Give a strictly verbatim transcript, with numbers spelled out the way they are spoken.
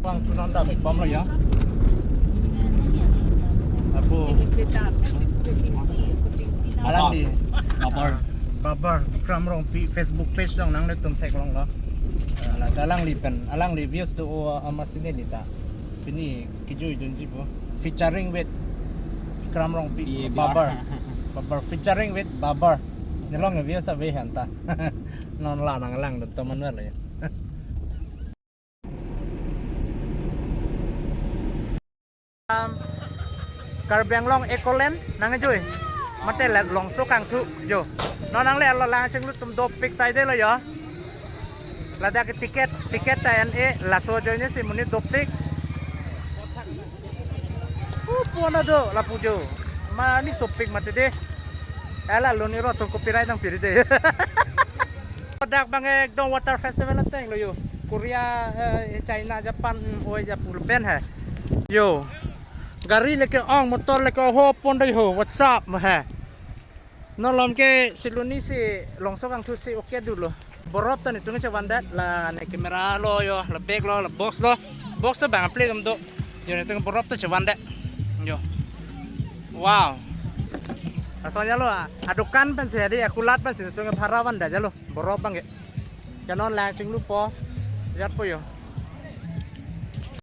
Bang tunan dam bomlo ya. Apo alangli Babar. Babar Bikram Rongpi Facebook page along nanglitum theklonglo. Eh, lasi alangli pen, alangli views do o amar si neli ta pini kejui dunji po. Featuring with Bikram Rongpi. B A B R. Babar. Babar featuring with Babar. Nelong views ave han ta. Non la nanglang dun toman ver lo ya. Um, Karbi Anglong Ecoland nangkejui. Mate la Longso Kangthu jo. Non nangle lo lang chinglutum dopik saide lo yo. Ladak ke ticket, ticket ta en-e laso ajoine si monit dopik. Upo na do lapu jo. Mane sopik mati de. Ela loni ro tong copyright nangpi ri de. Dak bang ekdom water festival ateng lo yo. Korea, eh, China, Japan, mm, oi ja pulpen hai. Yo. Gari leke ong, motor leke ho pon dei ho. What's up, ma hai? Non lom ke Siloni si Longso Kangthu si okay dolo. Borop ta netum chevandet, la ne camera lo yo, la bag lo, la box lo. Box ta bang plate dam do. Yo netum borop ta chevandet. Yo. Wow. Lason jalo, ah, adukan pensi adi, akulat pensi netum bhara vandet jalo. Borop bang ke. Ke non lang chinglupo. Jatpo yo.